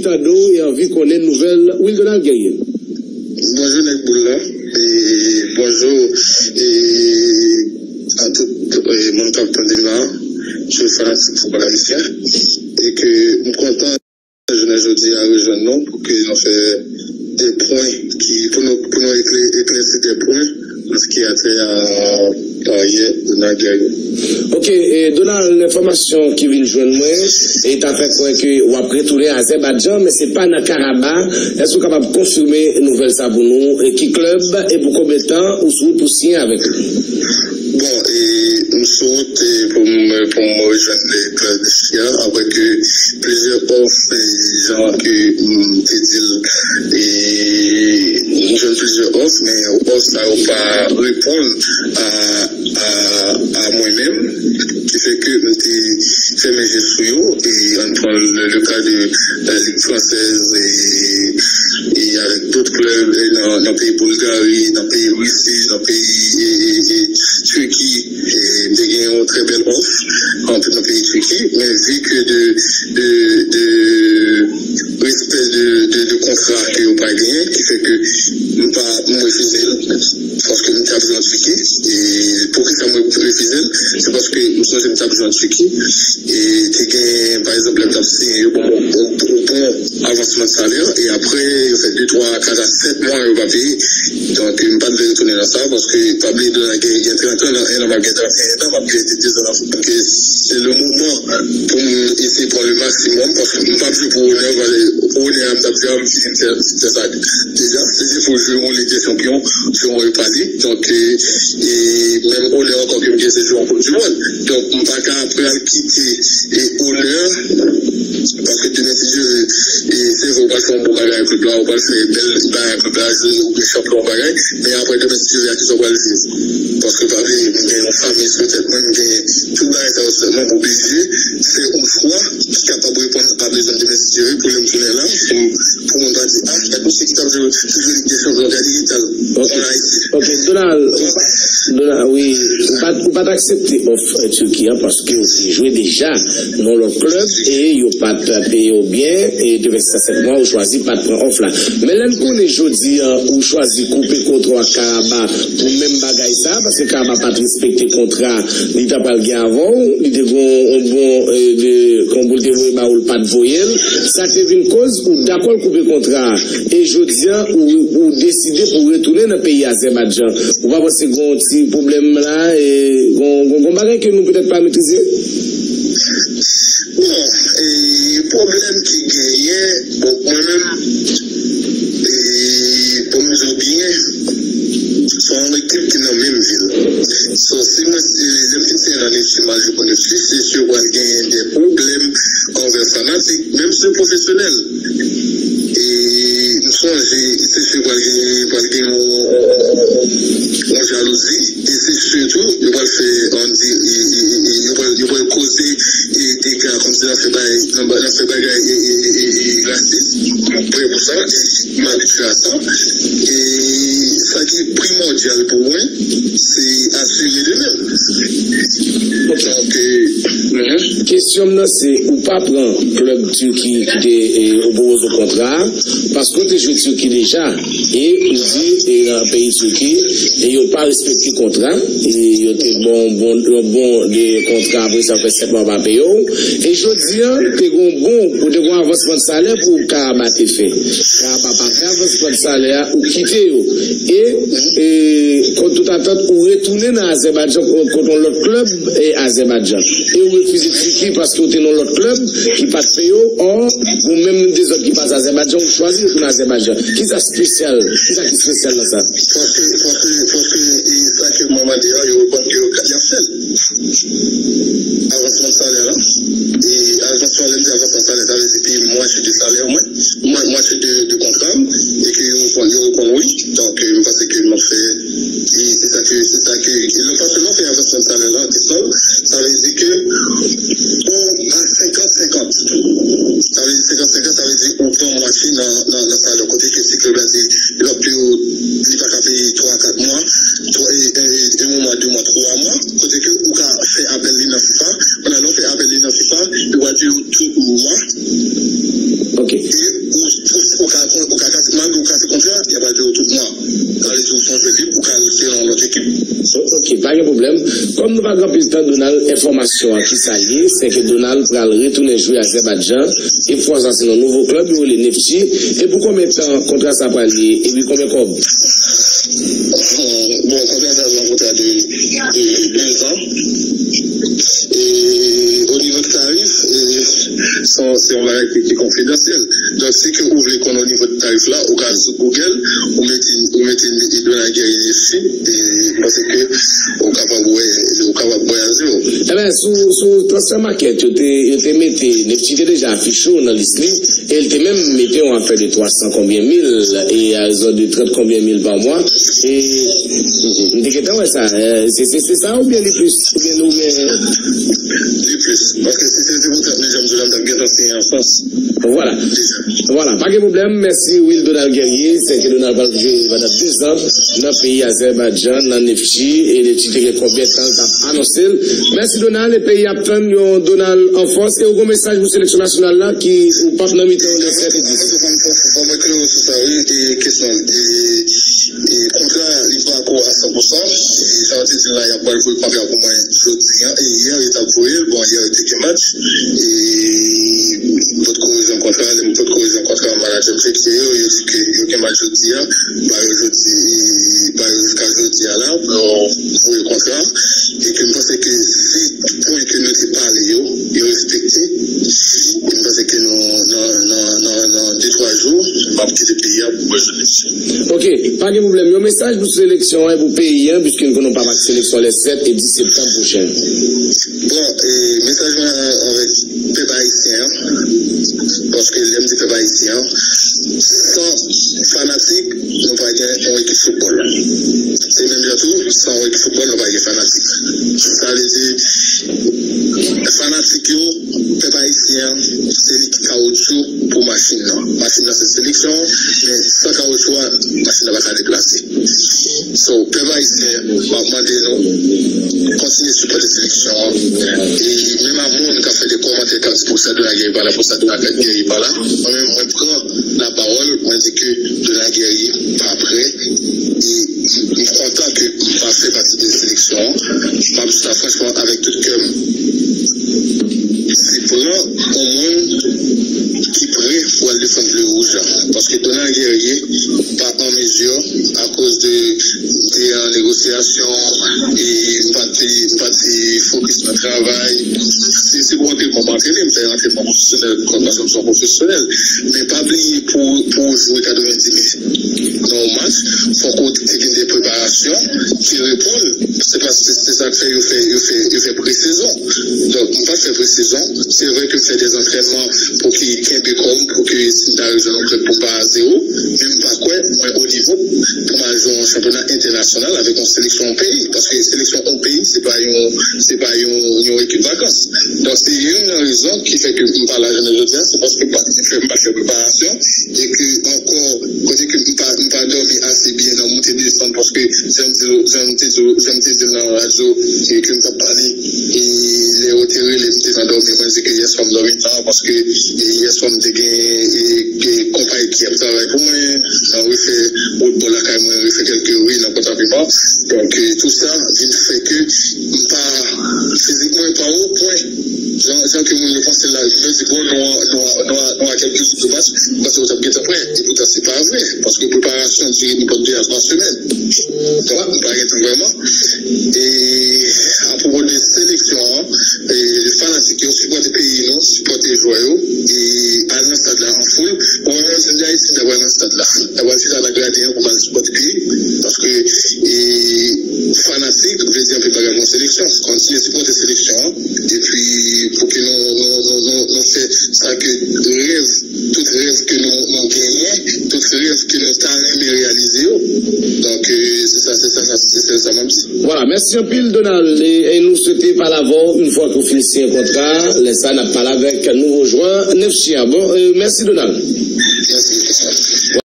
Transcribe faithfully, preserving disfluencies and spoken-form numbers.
tande w e anvi konnen nouvèl Wildonald Guerrier. Bonjou nèg boul la. E bonjou e a tout e, moun k ap tande m la, sou fanatik foutbòl ayisyen. E ke m kontan jounen jodi a rejwenn nou pou ke nou fè de pwen ki pou nou pou nou eklè- eklèsi de pwen nan sa ki a tè a karyè Donald Guerrier. Ok, e, Donald, enfòmasyon ki vin jwenn mwen e ta fè kwè ke w ap retounen Azèbadjan, men se pa nan Karaba. Èske w kapab konfime nouvèl sa pou nou? E ki klèb e pou konbyen tan ou sou wout pou siyen avèk li? Bon, e, m sou wout e, pou m pou m rejwenn klèb Messi a, apre ke plizyè òf, e, jan ke m te di l, e, m jwenn plizyè òf, men òf sa yo pa reponn a, a, a mwen menm, ki fè ke m te fèmen je sou yo, e ann pran le, le ka de la Ligue Française, e, e avèk dòt klèb, e nan, nan peyi Boulgari, nan peyi Risi, nan peyi, e, e, e, Tiki, e, m te gen yon trè bèl òf antre nan peyi Tiki, men vi ke de, de, de respè de, de, de kontra ke yo pa genyen, ki fè ke m pa, m refize l, paske m t ap jwe an Tiki. E poukisa m refize l? Se paske m sonje m t ap jwe an Tiki, e te gen, pa egzanp, lè m t ap siyen, yo ban m yon, yon bon avansman de salè, e apre, yo fè de, twa, kat a sèt mwa, yo pa peye. Donk, m pa t vle retounen nan sa, paske pa bliye Donald Guerrier gen trant an, nan en an, m ap gen trant et un an, m ap gen de, de zan nan foutbòl. Donk, se le moman pou m eseye pran le maksimòm, paske m p ap jwe pou onè, valè, onè a, m t ap di, a, m fini, m fè, m fè sa deja. Se jis pou jwe yon Lig dè Chanpyon, jwe yon Europa League. Donk, e, e menm onè ankò ke m gen, se jwe yon Koup di Mond. Donk, m pa ka pral kite e onè, paske demen, si Dye vle, e se vre, ou pral fè yon bon bagay ak klèb la, ou pral fè bèl bagay ak klèb la, jwe, ou gen chanpyon bagay, men apre demen, si Dye vle, a kisa w pral viv? Paske pa bliye, m gen yon fanmi sou tèt mwen, m gen tout bagay sa yo, sèlman m oblije fè yon chwa ki kapab reponn a bezwen demen, si Dye vle, pou lè m tounen la, pou, pou moun pa di, a, gad misye ki t ap jwe, ki jwe Lig dè Chanpyon, gade eta l, ann Ayiti. Ok, Donald, ou pa, Donald, wi, ou pa, ou pa t aksepte òf, e, Tiki a, paske ou te jwe deja nan lòt klèb e yo pa t peye w byen, e depi sa sèt mwa, ou chwazi pa t pran òf la. Men lè n konnen jodi a, ou chwazi koupe kontra w ak Karaba pou menm bagay sa, paske Karaba pa t respekte kontra li ta pral gen avè w, li te gen yon bon, e, de, kon pou l te voye ba ou, l pa t voye l. Sa te vin koz ou dakò l koupe kontra a. E jodi a, ou, ou deside pou w retounen nan peyi Azèbadjan. Ou pa panse gen yon ti pwoblèm la, e gen, gen, gen bagay ke nou petèt pa metrize? Bon, e pwoblèm ki genyen, bon, mwen menm, e pou m di w byen, se yon ekip ki nan menm vil. So, si mwen, si lè m fin siyen nan Nefchi, m al jwe pou Nefchi, se si yo pral genyen de pwoblèm anvè fanatik, menm si yo pwofesyonèl. E m sonje, se si yo pral genyen, pral genyen yon, yon, yon, yon jalouzi, e se si tou, yo pral fè, ann di, e, e, e, e, yo pral, yo pral koze, e, dega, kòmsi nan fè bagay, nan ba- nan fè bagay, e, e, e, e, e, rasis. M prè pou sa, e m abitye a sa. E sa ki primòdyal pou mwen, se asire demen. Donk, e, mhm. Kesyon m nan se, ou pa pran klèb Tiki ki te, e, ou pwopoze w kontra a, paske w te jwe Tiki deja, e ou di, e, nan peyi Tiki, e yo pa respekte kontra, e yo te bon, bon, yon bon de kontra, apre sa fè sèt mwa pa peye w. E jodi a, te gon bon, ou te gon avansman de salè pou Karaba te fè. Karaba pa fè avansman de salè a, ou kite yo. E, e kont tout atant, ou retounen nan Azèbadjan, kont, kont yon lòt klèb, e Azèbadjan. E ou refize Tiki paske ou te nan lòt klèb ki pa t peye w, ò, ou menm de zòt ki pase Azèbadjan, ou chwazi retounen Azèbadjan. Kisa espesyal? Kisa ki espesyal nan sa? Paske, paske, paske, e sa ke mwen mande a, yo reponn ke yo, y ap fè l. Avansman salè la. E avansman, lè m di avansman salè, sa vle di peye mwatye de salè mwen, mwa- mwatye de, de kontra m, e ke yo reponn, yo reponn wi. Donk, e, m panse ke m ap fè, e se sa ke, se sa ke, e lè paske lè w fè avansman salè la, desann, sa vle di ke ou a senkant senkant. Sa vle di senkant senkant, sa vle di ou pran mwatye nan, nan, nan salè w. Kote ke si klèb la di l ap peye w, li pa ka peye twa, kat mwa, twa, e, e, e, yon mwa, de mwa, twa mwa, kote ke ou ka fè apèl li nan fifa. Pandan lè w fè apèl li nan fifa, yo va di w tout mwa. Ok. E ekip. Ok, pa gen pwoblèm. Kòm nou pa gen anpil tan, Donald, enfòmasyon an ki sa l ye, se ke Donald pral retounen jwe Azèbadjan. E fwa sa, se nan nouvo klèb, yo rele Nefchi. E pou konbyen tan kontra sa pral ye? Epi konbyen kòb? Bon, kontra sa, se yon kontra de, de de zan. E o nivo de tarif, e, se yon bagay ki, ki konfidansyèl. Donk, si ke ou vle konn o nivo de tarif la, ou ka sou Google, ou mete, ou mete Donald Guerrier Nefchi, e m panse ke ou kapab wè, ou kapab wè a zewo. Ebyen, sou, sou Transfer Market, yo te, yo te mete, Nefchi te deja afiche w nan lis li, e l te menm mete yon afè de twa san konbyen mil, e a rezon de trant konbyen mil pa mwa, e m te gentan wè sa, e, se, se, se sa oubyen li plis, oubyen nou gen. Li plis, paske si se te pou trant mil, jan m di w la, m t ap gentan siyen an Frans. Vwala. Vwala, pa gen pwoblèm. Mèsi, Will Donald Guerrier. Se ke Donald pral jwe pandan de zan nan peyi Azèbadjan, nan Nefchi. E Nefchi te gen konbyen tan l t ap anonse l. Mèsi, Donald. E peyi ap tann yon Donald anfòs. E ou gon mesaj pou seleksyon nasyonal la ki ou p ap nan mitan yo nan sèt e dis. Fò mwen klere sou sa, wi. E kesyon, e, e kontra, li pa ankò a san pou san. E jan w te di l la, y ap pral voye kontra pou mwen jodi a. E yè, yo t ap voye l. Bon, yè, yo te gen match. E m potko rezon kontra, lè m potko rezon kontra, manadjè m fekse yo, yo di ke yo gen match jodi a, ba yo jodi, ba yo jiska jodi a la, pou yo voye kontra, e ke m panse ke si pwen ke nou te pale yo, yo respekte, e m panse ke nou, nan, nan, nan, nan de, twa jou, m ap kite peyi a pou m rejoine misye. Ok, pa gen pwoblèm. Yon mesaj pou seleksyon an e pou peyi an, piske n konnen w p ap ak seleksyon lè sèt e dis septanm pwochen. Bon, e, mesaj mwen avèk pèp ayisyen an, paske lè m di pèp ayisyen an, san fanatik, nou pa gen yon ekip foutbòl. Se menm jan tou, san yon ekip foutbòl, nou pa gen fanatik. Sa vle di, fanatik yo, pèp ayisyen an, se li ki kawotchou pou machin nan. Machin nan se seleksyon an, men san kawotchou a, machin nan pa ka deplase. So, pèp ayisyen, m ap mande nou kontinye sipòte seleksyon an. E menm a moun k ap fè de kòmantè k ap di pou sa Donald Guerrier pa la, pou sa Donald Guerrier pa la, mwen menm, mwen pran lapawòl, mwen di ke Donald Guerrier pa prè. E m kontan ke m pa fè pati de seleksyon an. M ap di sa franchman avèk tout kè m. Se pran yon moun ki prè pou al defann ble wouj la. Paske Donald Guerrier pa an mezi, akoz de, de an negosyasyon, e m pa te, m pa te fokis nan travay. Se, se pou antrènman m antrene, m fè antrènman pwofesyonèl, paske m se yon pwofesyonèl. Men pa bliye pou, pou w jwe katrevenndis minit nan yon match, fòk ou te gen de preparasyon ki reponn. Se pa, se, se sa k fè yo fè, yo fè, yo fè presezon. Donk, m pa t fè presezon. Se vre ke m fè de antrènman pou ki kenbe kò m, pou ke si m ta rejoine yon klèb pou m pa a zewo, men m pa kwè mwen o nivo pou m al jwe yon chanpyona entènasyonal avèk yon seleksyon yon peyi, paske seleksyon yon peyi, se pa yon, se pa yon, yon ekip vakans. Donk, se youn nan rezon ki fè ke m pa la jounen jodi a, se paske m pa t fè, m pa t fè preparasyon, e ke ankò, kote ke m pa, m pa dòmi ase byen nan moute desann, paske jan m di l, jan m te di l, jan m te di l nan radyo, e ke m t ap pale, e lè yo te rele m, m te nan dòmi, mwen di ke yèswa m dòmi tan, paske, e yèswa m te gen, e, e konpay ki ap travay pou mwen, nan refè wout bò lakay mwen, refè kèlke ri nan Pòtapiman. Donk, e, tou sa vin fè ke m pa, fizikman, pa o pwen. Jan, jan ke moun yo panse la, yo di, bon, nou a, nou a, nou a, nou a kèlke jou de match, m panse yo t ap gentan prè. E poutan, se pa vre, paske preparasyon dire nenpòt de a twa semèn. Donk, m pa gentan vrèman. E apwopo de seleksyon an, e fanatik yo, sipòte peyi nou, sipòte jwè yo, e al nan stad la an foul. Bon, mwen menm, si m te Ayiti, m ta pral nan stad la. M ta pral chita nan gradyen an pou m al sipòte peyi m, paske, e, fanatik vle di anpil bagay pou yon seleksyon. Kontinye sipòte seleksyon an, epi pou ke nou, nou, nou, nou, nou fè sa ke rèv, tout rèv ke nou, nou genyen, tout rèv ke nou ta renmen reyalize yo. Donk, e, se sa, se sa, se sèl sa m ap di. Vwala, mèsi anpil, Donald. E, e nou swete pale avè w yon fwa ke w fin siyen kontra. Lè sa, n ap pale avèk nouvo jwè Nefchi a. Bon, e, mèsi, Donald. Mèsi, Christian.